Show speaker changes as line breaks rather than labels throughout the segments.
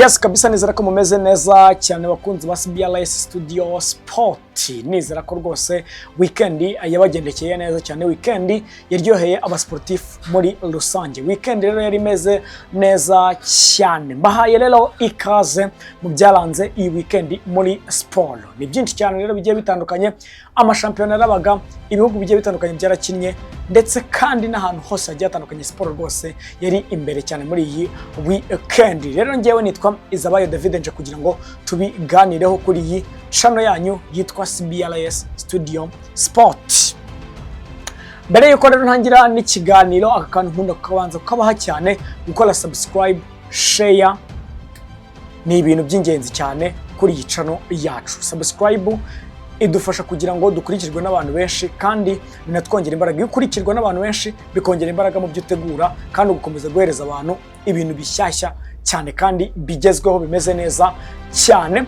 Yes, kabisa, nizera ko mumeze neza cyane, bakunzi ba CBRS Studio Sport. Nizera ko rwose weekend yabagendekeye neza cyane, weekend yaryoheye abasportif muri rusange. Weekend rero yari imeze neza cyane. Mbahaye rero ikaze mu byaranze iyi weekend muri siporo. Ni byinshi cyane rero bigiye bitandukanye, amashampiyona yarabaga, ibihugu bigiye bitandukanye byarakinnye, ndetse kandi n'ahantu hose hagiye hatandukanye siporo rwose yari imbere cyane muri iyi weekend. Rero ngewe nitwa Izabayo David, nje kugira ngo tubiganireho kuri iyi channel yanyu yitwa CBRS Studio Sport. Mbere yuko rero ntangira n'ikiganiro, aka kantu nkunda kukabanza kukabaha cyane: gukora subscribe, share ni ibintu by'ingenzi cyane kuri iyi channel yacu. Subscribe idufasha kugira ngo dukurikirwe n'abantu benshi, kandi binatwongera imbaraga. Iyo ukurikirwa n'abantu benshi, bikongera imbaraga mu byo utegura, kandi ugakomeza guhereza abantu ibintu bishyashya cyane kandi bigezweho, bimeze neza cyane.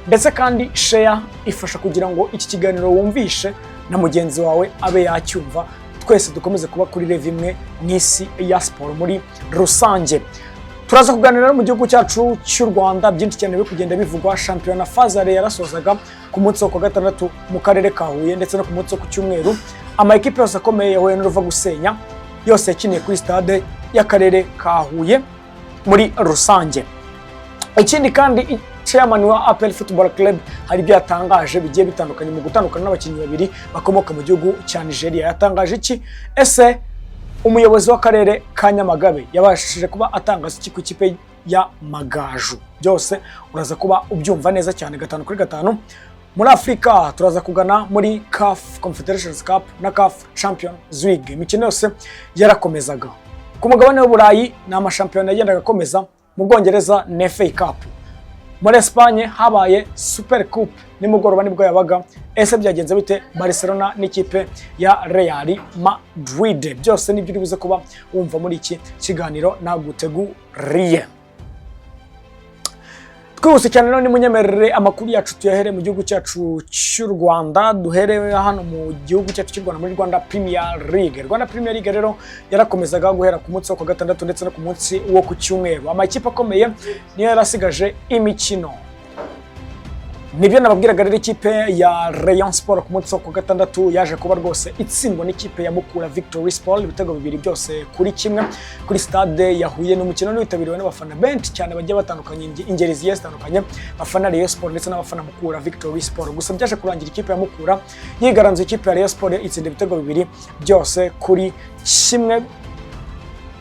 Ndetse kandi share ifasha kugira ngo iki kiganiro wumvishe na mugenzi wawe abe yacyumva, twese dukomeze kuba kuri level imwe mu isi ya siporo muri rusange. Turaza kuganira mu gihugu cyacu cy'u Rwanda, byinshi cyane biri kugenda bivugwa. Shampiyona phase aller yarasozaga ku munsi wo ku wa gatandatu mu karere ka Huye, ndetse no ku munsi wo ku cyumweru. Ama ekipe yose akomeye yahuye n'uruva gusenya, yose yakiniye kuri stade y'akarere ka Huye muri rusange. Ikindi kandi, chairman wa APR Football Club hari ibyo yatangaje bigiye bitandukanye mu gutandukana n'abakinnyi babiri bakomoka mu gihugu cya Nigeria. Yatangaje iki? Ese umuyobozi w'akarere ka Nyamagabe yabashije kuba atangaza iki ku ikipe ya Magaju? Byose uraza kuba ubyumva neza cyane gatanu kuri gatanu. Muri Afurika turaza kugana muri CAF Confederations Cup na CAF Champions League, imikino yose yarakomezaga. Ku mugabane w'Uburayi ni amashampiyona yagendaga akomeza. Mu Bwongereza ni FA Cup, muri Espagne habaye Super Coupe nimugoroba nibwo yabaga. Ese byagenze bite? Barcelona n'ikipe ya Real Madrid, byose nibyo uri buze kuba wumva muri iki kiganiro naguteguriye. Twihuse cyane none, munyemerere amakuru yacu tuyahere mu gihugu cyacu cy'u Rwanda. Duhere hano mu gihugu cyacu cy'u Rwanda, muri Rwanda Premier League. Rwanda Premier League rero yarakomezaga guhera ku munsi wo ku gatandatu ndetse no ku munsi wo ku cyumweru. Amakipe akomeye niyo yarasigaje imikino. Nibyo nababwiraga rero, ikipe ya Rayon Sport ku munsi wo ku gatandatu yaje kuba rwose itsindwa n'ikipe ya Mukura Victory Sport ibitego 2 byose kuri 1 kuri stade ya Huye. Ni umukino witabiriwe n'abafana benshi cyane bagiye batandukanye, ingeri zigiye zitandukanye, abafana Rayon Sport ndetse n'abafana Mukura Victory Sport. Gusa byaje kurangira ikipe ya Mukura yigaranzuye ikipe ya Rayon Sport, itsinda ibitego 2 byose kuri 1.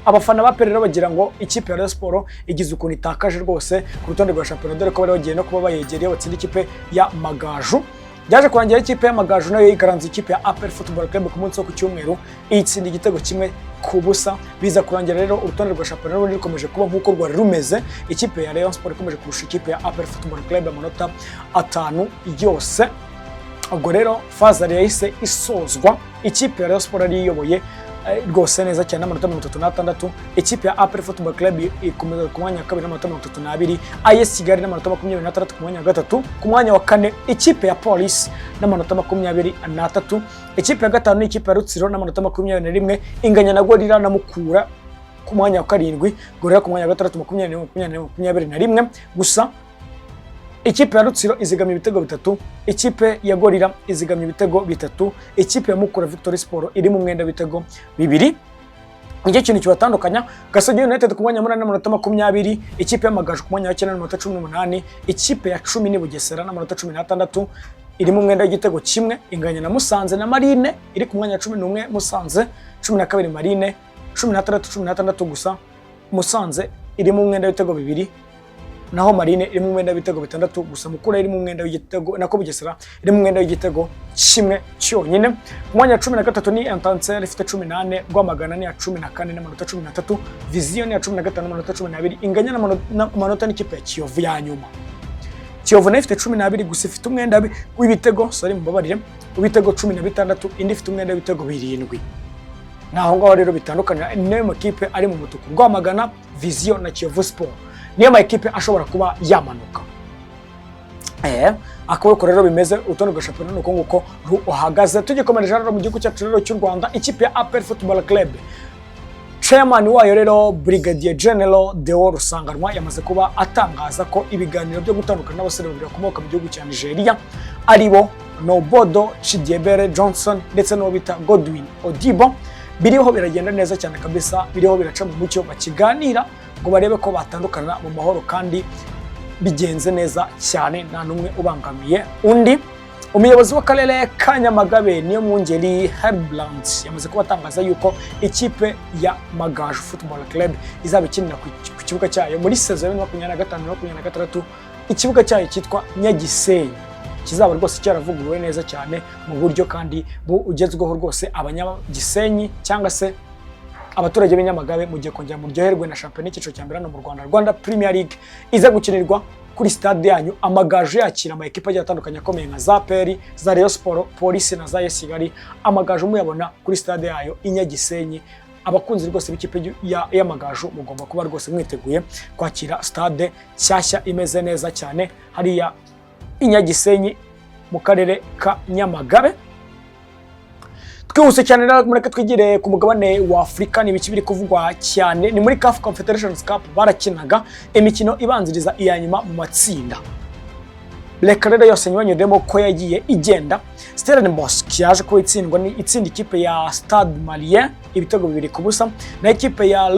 Abafana ba APR rero bagira ngo ikipe ya Rayon Sport igize ukuntu itakaje rwose ku rutonde rwa shampiyona, dore ko bari bagiye no kuba bayegereye batsinda ikipe ya Magaju. Byaje kurangira ikipe ya Magaju nayo yigaranze ikipe ya APR Football Club ku munsi wo ku cyumweru, itsinda igitego 1-0. Biza kurangira rero urutonde rwa shampiyona n'ubundi rukomeje kuba nk'uko rwari rumeze, ikipe ya Rayon Sport ikomeje kurusha ikipe ya APR Football Club amanota 5 yose. Ubwo rero phase aller yahise isozwa, ikipe ya Rayon Sport ari iyoboye rwose neza cyane n'amanota 36. Ikipe ya APR Football Club ikomeza ku mwanya wa kabiri n'amanota 32, AS Kigali n'amanota 26 ku mwanya wa gatatu. Ku mwanya wa kane, ikipe ya Police n'amanota 23. Ikipe ya gatanu ni ikipe ya Rutsiro n'amanota 21, inganya na Gorilla na Mukura ku mwanya wa karindwi. Gorilla ku mwanya wa gatandatu, 20, 20, 21. Gusa ikipe ya Rutsiro izigamye ibitego bitatu, ikipe ya Gorilla izigamye ibitego bitatu, ikipe ya Mukura Victory Sport iri mu mwenda w'ibitego bibiri, nicyo kintu kibatandukanya. Gasogi United ku mwanya wa munani n'amanota 20, ikipe y'Amagaju ku mwanya wa cyenda n'amanota 18, ikipe ya 10 ni Bugesera n'amanota 16, iri mu mwenda w'igitego kimwe, inganya na Musanze na Marine iri ku mwanya wa 11. Musanze 12, Marine 16, 16. Gusa Musanze iri mu mwenda w'ibitego bibiri, naho Marine iri mu mwenda w'ibitego bitandatu. Gusa Mukura iri mu mwenda w'igitego, nako Bugesera iri mu mwenda w'igitego kimwe cyonyine. Ku mwanya wa 13 ni Etincelles ifite 14, Rwamagana ni iya 14 n'amanota 13, Vision ni iya 15 n'amanota 12, inganya n'amanota n'ikipe ya Kiyovu ya nyuma. Kiyovu nayo ifite 12, gusa ifite umwenda w'ibitego, sorry, mubabarire, w'ibitego 16, indi ifite umwenda w'ibitego birindwi. Ni aho ngaho rero bitandukanye. Niyo makipe ari mu mutuku: Rwamagana, Vision na Kiyovu Sport, niyo ma ekipe ashobora kuba yamanuka. Akaba rero bimeze. Urutonde rwa shampiyona ni uko nguko ruhagaze. Tugikomereje rero mu gihugu cyacu rero cy'u Rwanda, ikipe ya APR Football Club, chairman wayo Muhire Kevin Chairman wayo rero, Brigadier General Deo Rusanganwa, yamaze kuba atangaza ko ibiganiro byo gutandukana n'abasore babiri bakomoka mu gihugu cya Nigeria, ari bo Nobodo Chidiebere Johnson ndetse n'uwo bita Godwin Odibo, biriho biragenda neza cyane kabisa, biriho biraca mu mucyo, bakiganira ngo barebe ko batandukana mu mahoro kandi bigenze neza cyane, nta n'umwe ubangamiye undi. Umuyobozi w'akarere ka Nyamagabe, Niyo Mwungeri Herbrand, yamaze kuba atangaza yuko ikipe ya Magaju Football Club izaba ikinira ku kibuga cyayo muri saison ya 2025 26. Ikibuga cyayo cyitwa Nyagisenyi kizaba rwose cyaravuguruwe neza cyane mu buryo kandi bugezweho. Rwose abanyagisenyi cyangwa se abaturage b'i Nyamagabe, mugiye kongera muryoherwe na shampiyona y'icyiciro cya mbere hano mu Rwanda, Rwanda Premier League, iza gukinirwa kuri stade yanyu Amagaju, yakira ama ekipa agiye atandukanye akomeye nka za APR, za Rayon Sport, Polisi na za AS Kigali. Amagaju muyabona kuri stade yayo i Nyagisenyi. Abakunzi rwose b'ikipe y'Amagaju, mugomba kuba rwose mwiteguye kwakira stade nshyashya imeze neza cyane hariya i Nyagisenyi mu karere ka Nyamagabe. Twihuse cyane rero, mureke twigire ku mugabane wa Afurika. Ni ibiki biri kuvugwa cyane? Ni muri CAF Confederations Cup, barakinaga imikino ibanziriza iya nyuma mu matsinda. Reka rero yose nyibanyuremo ko yagiye igenda. Stellenbosch yaje kuba itsindwa ni itsinda ikipe ya Stade Malien ibitego 2-0, na ikipe ya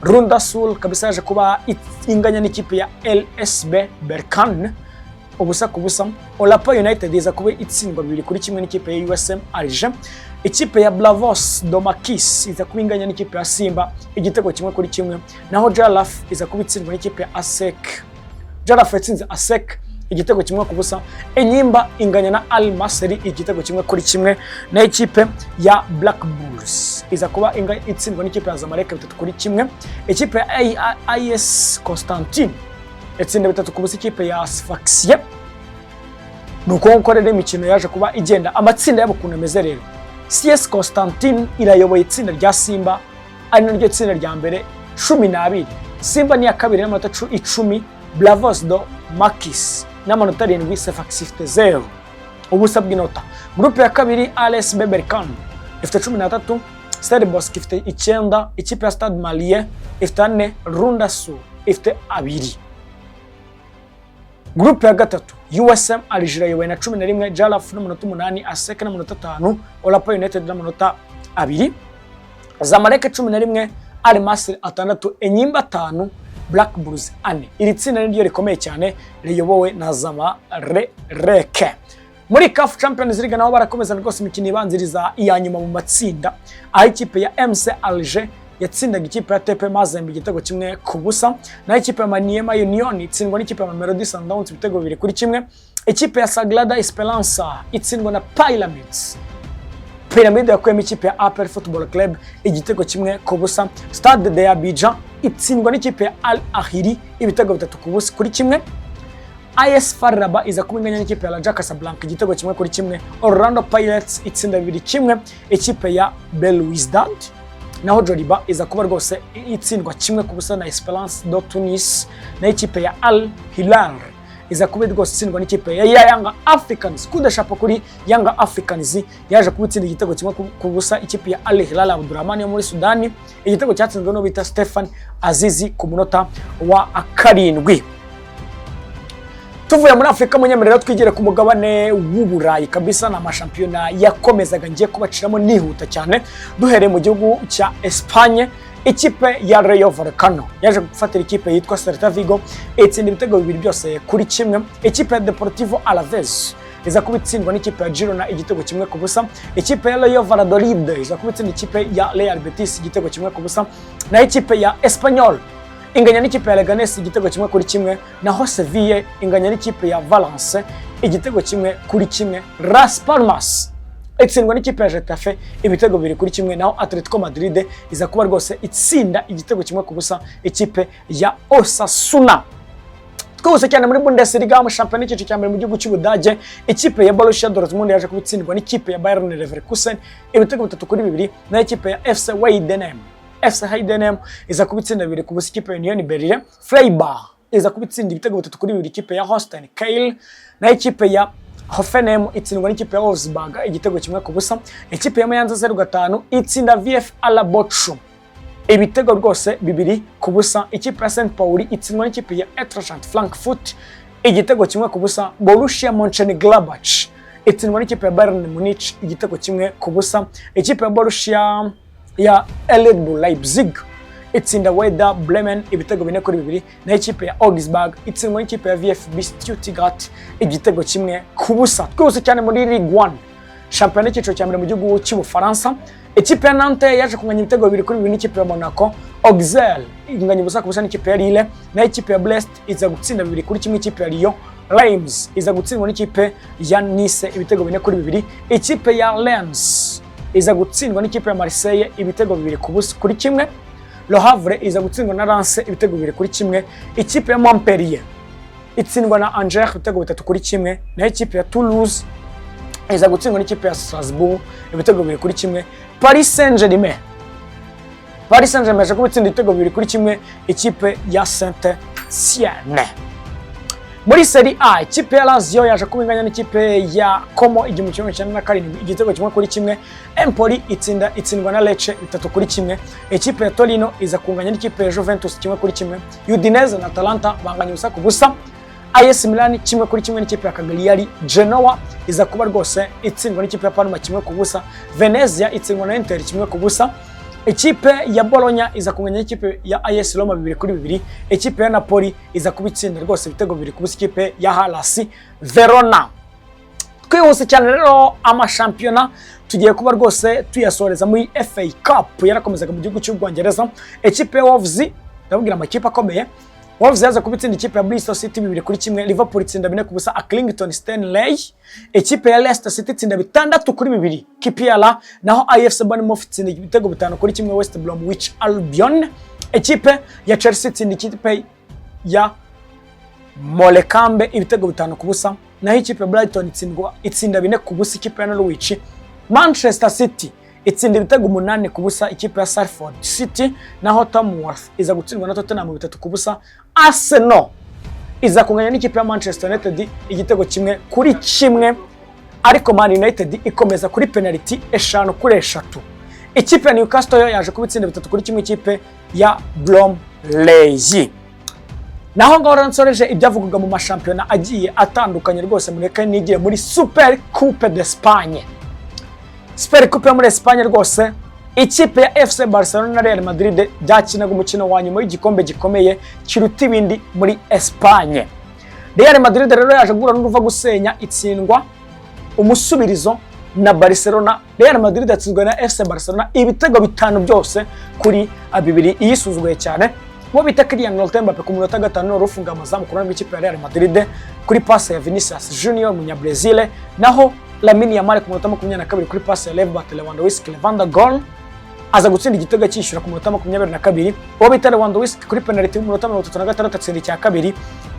Runda Sul kabisa yaje kuba inganya n'ikipe ya LSB Berkane 0-0. Orapa United iza kuba itsindwa 2-1 n'ikipe ya USM Alger. Ikipe ya Bravos do Maquis iza kuba inganya n'ikipe ya Simba igitego 1-1, naho Jaraaf iza kuba itsindwa n'ikipe ya ASEC. Jaraaf yatsinze ASEC igitego 1-0. Enyimba inganya na Al Masry igitego 1-1, na ikipe ya Black Bulls iza kuba itsindwa n'ikipe ya Zamalek 3-1. Ikipe ya AS Constantine itsinda 3-0 ikipe ya Sfaxien. Ni uko nguko rero imikino yaje kuba igenda. Amatsinda yabo ukuntu ameze rero, CS Constantine irayoboye itsinda rya Simba, ari naryo tsinda rya mbere, 12. Simba ni iya kabiri n'amanota 10, Bravos do Maquis n'amanota 7, Sfax ifite 0, ubusa bw'inota. Groupe ya kabiri, RS Berkane ifite 13, Stellenbosch ifite 9, ikipe ya Stade Malien ifite 4, Runda Sul ifite 2. Groupe ya gatatu, USM Alger iyobowe na 11, Jaraaf n'amanota 8, ASEC n'amanota 5, Orapa United n'amanota 2, Zamalek 11, Al Masry 6, Enyimba 5, Black Bulls 4. Iri tsinda niryo rikomeye cyane riyobowe na Zamalek. Muri CAF Champions League naho barakomeza rwose imikino ibanziriza iya nyuma mu matsinda, aho ikipe ya MC Alger yatsindaga ikipe ya TP Mazembe igitego 1-0, naho ikipe ya Maniema Union itsindwa n'ikipe ya Mamelodi Sundowns ibitego 2-1. Ikipe ya Sagrada Esperança itsindwa na Pyramids. Pyramid yakuyemo ikipe ya APR Football Club igitego 1-0. Stade de Abidjan itsindwa n'ikipe ya Al Ahly ibitego 3-0 kuri 1. AS FAR Rabat iza kuba inganya n'ikipe ya Raja Casablanca igitego 1-1. Orlando Pirates itsinda 2-1 ikipe ya Belouizdad, naho Joliba iza kuba rwose itsindwa 1-0 na Esperance de Tunis, na ikipe ya Al Hilal iza kuba rwose itsindwa n'ikipe ya Yanga Africans. Coup de chapeau kuri Yanga Africans, yaje kuba itsinda igitego 1-0 ikipe ya Al Hilal Omdurman yo muri Sudani, igitego cyatsinzwe n'uwo bita Stefan Azizi ku munota wa 7. Tuvuye muri Afurika, munyemerera twigere ku mugabane w'Uburayi kabisa. Ni amashampiyona yakomezaga, ngiye kubaciramo nihuta cyane. Duhereye mu gihugu cya Espagne, ikipe ya Rayo Vallecano yaje gufatira ikipe yitwa Celta Vigo, itsinda ibitego 2 byose kuri 1. Ikipe ya Deportivo Alaves iza kuba itsindwa n'ikipe ya Girona igitego 1-0. Ikipe ya Rayo Valladolid iza kuba itsinda ikipe ya Real Betis igitego 1-0, naho ikipe ya Espanyol inganya n'ikipe ya Leganes igitego 1-1, naho Sevilla inganya n'ikipe ya Valence igitego 1-1. Las Palmas itsindwa n'ikipe ya Getafe ibitego 2-1, naho Atletico Madrid iza kuba rwose itsinda igitego 1-0 ikipe ya Osasuna. Twihuse cyane muri Bundesliga, mu shampiyona y'icyiciro cya mbere mu gihugu cy'Ubudage, ikipe ya Borussia Dortmund yaje kuba itsindwa n'ikipe ya Bayern Leverkusen ibitego 3-2, naho ikipe ya FC Heidenheim, FC Heidenheim iza kuba itsinda 2-0 ikipe ya Union Berlin. Freiburg iza kuba itsinda ibitego 3-2 ikipe ya Holstein Kiel, naho ikipe ya Hoffenheim itsindwa n'ikipe ya Wolfsburg igitego 1-0. Ikipe ya Mainz 05 itsinda VfL Bochum ibitego rwose 2-0. Ikipe ya St Pauli itsindwa n'ikipe ya Eintracht Frankfurt igitego 1-0. Borussia Mönchengladbach itsindwa n'ikipe ya Bayern Munich igitego 1-0. Ikipe ya Borussia ya RB Leipzig itsinda Werder Bremen ibitego 4-2, naho ikipe ya Augsburg itsindwa n'ikipe ya VfB Stuttgart igitego 1-0. Twihuse cyane muri Ligue 1, shampiyona y'icyiciro cya mbere mu gihugu cy'Ubufaransa. Ikipe ya Nantes yaje kunganya ibitego 2-2 n'ikipe ya Monaco. Auxerre inganya 0-0 n'ikipe ya Lille, naho ikipe ya Brest iza gutsinda 2-1 ikipe ya Lyon. Reims iza gutsindwa n'ikipe ya Nice ibitego 4-2. Ikipe ya Lens iza gutsindwa n'ikipe ya Marseille ibitego 2-0 kuri 1. Le Havre iza gutsindwa na Lens ibitego 2-1. Ikipe ya Montpellier itsindwa na Angers ibitego 3-1, naho ikipe ya Toulouse iza gutsindwa n'ikipe ya Strasbourg ibitego 2-1. Paris Saint-Germain yaje kuba itsinda ibitego 2-1 ikipe ya Saint-Etienne. Muri Serie A, ikipe ya Lazio yaje kuba inganya n'ikipe ya Como 1997 igitego 1-1. Empoli itsindwa na Lecce 3-1. Ikipe ya Torino iza kunganya n'ikipe ya Juventus 1-1. Udinese na Atalanta banganya 0-0. AS Milan 1-1 n'ikipe ya Cagliari. Genoa iza kuba rwose itsindwa n'ikipe ya Parma 1-0. Venezia itsindwa na Inter 1-0. Ikipe ya Bologna iza kunganya n'ikipe ya AS Roma 2-2. Ikipe ya Napoli iza kuba itsinda rwose ibitego 2-0 ikipe ya Hellas Verona. Twihuse cyane rero, amashampiyona tugiye kuba rwose tuyasoreza muri FA Cup yarakomezaga mu gihugu cy'Ubwongereza. Ikipe ya Wolves, ndababwira amakipe akomeye, Wolves yaza kuba itsinda ikipe ya Bristol City 2-1. Liverpool itsinda 4-0 Accrington Stanley. Ikipe ya Leicester City itsinda 6-2 QPR, naho AFC Bournemouth itsinda ibitego 5-1 West Bromwich Albion. Ikipe ya Chelsea itsinda ikipe ya Morecambe ibitego 5-0, naho ikipe ya Brighton itsinda 4-0 ikipe ya Norwich. Manchester City itsinda ibitego 8-0 ikipe ya Salford City, naho Tamworth iza gutsindwa na Tottenham 3-0. Arsenal iza kunganya n'ikipe ya Manchester United igitego 1-1, ariko Man United ikomeza kuri penalty 5-3. Ikipe ya Newcastle yo yaje kuba itsinda 3-1 ikipe ya Bromley. Naho ngaho rero nsoreje ibyavugwaga mu mashampiyona agiye atandukanye. Rwose mureke nigire muri Super Coupe d'Espagne. Super Coupe yo muri Espagne rwose, ikipe ya FC Barcelona na Real Madrid byakinaga umukino wa nyuma w'igikombe gikomeye kiruta ibindi muri Espagne. Real Madrid rero yaje guhura n'uruva gusenya, itsindwa umusubirizo na Barcelona. Real Madrid yatsinzwe na FC Barcelona ibitego 5 byose kuri 2, iyisuzuguye cyane. Uwo bita Kylian Mbappe ku munota 5 wari ufunga amazamu ku ruhande rw'ikipe ya Real Madrid kuri passe ya Vinicius Junior umunya-Brazil, naho Lamine Yamal ku munota 22 kuri passe ya Robert Lewandowski Lewandowski goal aza gutsinda igitego cyishyura ku munota 22. Uwo bita Lewandowski kuri penalty mu munota 36 atsinda icya kabiri.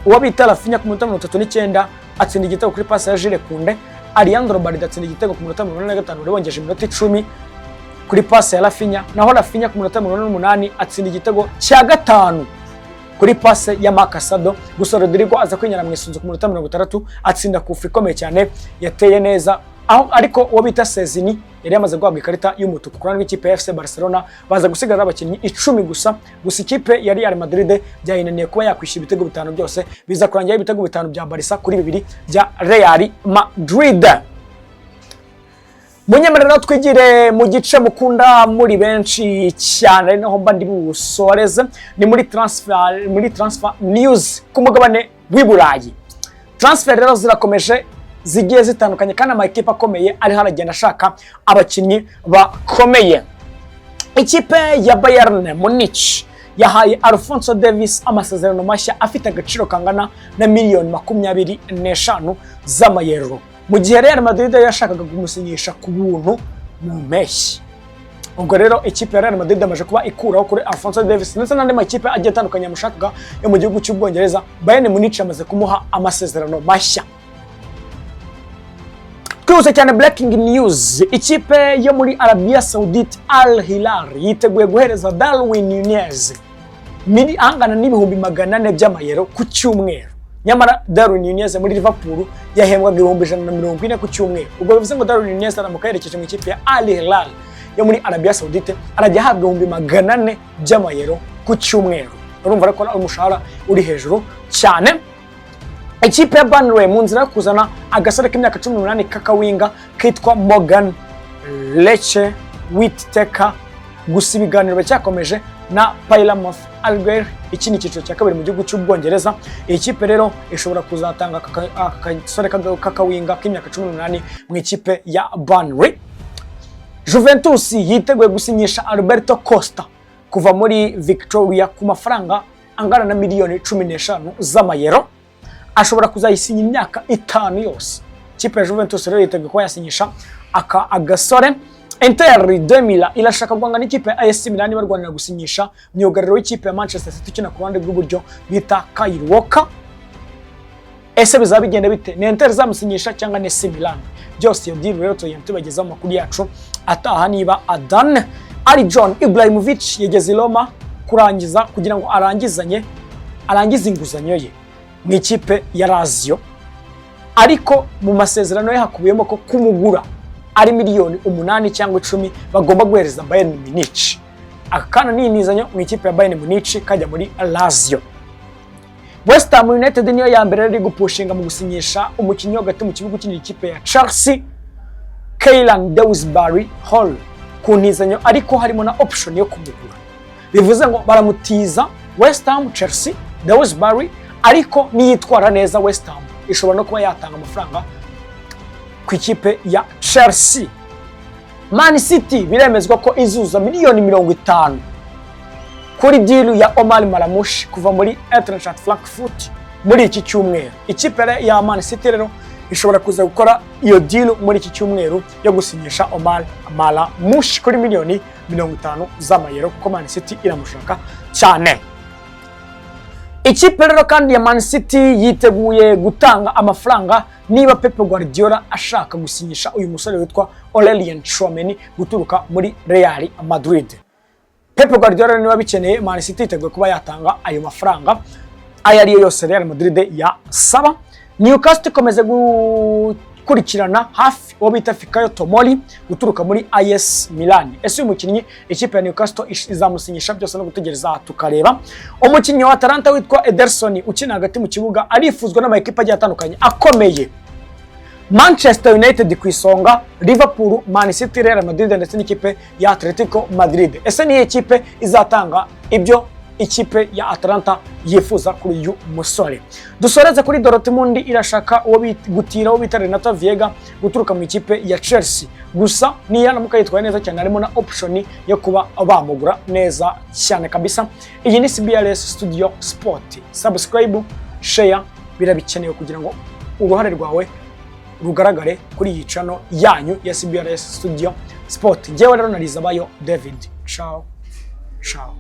Uwo bita Raphinha ku munota 39 atsinda igitego kuri passe ya Jules Koundé. Alejandro Balde atsinda igitego ku munota 45 wari wongeje iminota 10 kuri passe ya Raphinha, naho Raphinha ku munota 48 atsinda igitego cya gatanu kuri passe ya Marc Casado. Gusa Rodrigo aza kwinyara mu isunzu ku munota 60, atsinda kufra ikomeye cyane yateye neza aho, ariko uwo bita Szczesny yari yamaze guhabwa ikarita y'umutuku ku ruhande rw'ikipe ya FC Barcelona, baza gusigara abakinnyi 10 gusa. Gusa ikipe ya Real Madrid byayinaniye kuba yakwishyura ibitego 5 byose, biza kurangira ibitego 5 bya Barca kuri 2 bya Real Madrid. Munyemerera twigire mu gice mukunda muri benshi cyane, ari naho mba ndi busoreze, ni muri transfer news ku mugabane w'i Burayi. Transfer rero zirakomeje zigiye zitandukanye, kandi amakipe akomeye ariho aragenda ashaka abakinnyi bakomeye. Ikipe ya Bayern Munich yahaye Alphonso Davies amasezerano mashya afite agaciro kangana na miliyoni 25 z'amayero, mu gihe Real Madrid yashakaga kumusinyisha ku buntu mu mpeshyi. Ubwo rero ikipe ya Real Madrid amaze kuba ikuraho kuri Alphonso Davies ndetse n'andi makipe agiye atandukanye yamushakaga yo mu gihugu cy'Ubwongereza. Bayern Munich yamaze kumuha amasezerano mashya. Twihuse cyane, breaking news: ikipe yo muri Arabia Saudite Al Hilal yiteguye guhereza Darwin Nunez angana n'400,000 by'amayero ku cyumweru, Nyamara Darwin Nunez muri Liverpool yahembwaga 140,000 ku cyumweru. Ubwo bivuze ngo Darwin Nunez aramuka yerekeje mu ikipe ya Al Hilal yo muri Arabia Saudite, arajya ahabwa 400,000 by'amayero ku cyumweru. Urumva ko ari umushahara uri hejuru cyane. Ikipe ya Burnley mu nzira yo kuzana agasore k'imyaka 18 k'akawinger kitwa Morgan Leche Whittaker, gusa ibiganiro biracyakomeje na Plymouth Argyle. Iki ni icyiciro cya kabiri mu gihugu cy'Ubwongereza. Iyi kipe rero ishobora kuzatanga aka gasore k'akawinger k'imyaka 18 mu ikipe ya Burnley. Juventus yiteguye gusinyisha Alberto Costa kuva muri Victoria ku mafaranga angana na miliyoni 15 z'amayero. Ashobora kuzayisinya imyaka 5 yose. Ikipe ya Juventus rero yiteguye kuba yasinyisha aka agasore. Inter de Milan irashaka guhangana n'ikipe ya AS Milan barwanira gusinyisha myugariro w'ikipe ya Manchester City ukina ku ruhande rw'iburyo bita Kyle Walker. Ese bizaba bigenda bite? Ni Inter izamusinyisha cyangwa ni AC Milan? Byose iyo deal rero tugenda tubagezaho amakuru yacu ataha. Niba Adan ari John Ibrahimovic yageze i Roma kurangiza kugira ngo arangizanye arangize inguzanyo ye mu ikipe ya Lazio, ariko mu masezerano ye hakubiyemo ko kumugura ari miliyoni 8 cyangwa 10 bagomba guhereza Bayern Munich. Aka kana ni inizanyo mu ikipe ya Bayern Munich kajya muri Lazio. West Ham United niyo ya mbere iri gupushinga mu gusinyisha umukinnyi wo hagati mu kibuga ukinira ikipe ya Chelsea, Kiernan Dewsbury Hall, ku ntizanyo, ariko harimo na option yo kumugura. Bivuze ngo baramutiza West Ham, Chelsea, Dewsbury, ariko niyitwara neza West Ham ishobora no kuba yatanga amafaranga ku ikipe ya Chelsea. Man City biremezwa ko izuza miliyoni 50 kuri deal ya Omar Marmoush kuva muri Eintracht Frankfurt muri iki cyumweru. Ikipe ya Man City rero ishobora kuza gukora iyo deal muri iki cyumweru yo gusinyisha Omar Marmoush kuri miliyoni 50 z'amayero, kuko Man City iramushaka cyane. Ikipe rero kandi ya Man City yiteguye gutanga amafaranga niba Pep Guardiola ashaka gusinyisha uyu musore witwa Aurelien Tchouameni guturuka muri Real Madrid. Pep Guardiola niba bikeneye, Man City yiteguye kuba yatanga ayo mafaranga ayo ariyo yose Real Madrid yasaba. Newcastle ikomeze gukurikirana hafi uwo bita Fikayo Tomori guturuka muri AS Milan. Ese uyu mukinnyi ikipe ya Newcastle izamusinyisha? Byose no gutegereza tukareba. Umukinnyi wa Atalanta witwa Ederson ukina hagati mu kibuga arifuzwa n'amakipe agiye atandukanye akomeye. Manchester United ku isonga, Liverpool, Man City, Real Madrid ndetse n'ikipe ya Atletico Madrid. Ese niyo kipe izatanga ibyo ikipe ya Atalanta yifuza kuri uyu musore? Dusoreze kuri Dortmund, irashaka uwo gutira uwo bita Renato Veiga guturuka mu ikipe ya Chelsea. Gusa niyaramuka yitwaye neza cyane harimo na option yo kuba bamugura neza cyane kabisa. Iyi ni CBRS Studio Sport. Subscribe, share birabikenewe kugira ngo uruhare rwawe rugaragare kuri iyi channel yanyu ya CBRS Studio Sport. Njyewe rero narizabayo David. Ciao ciao.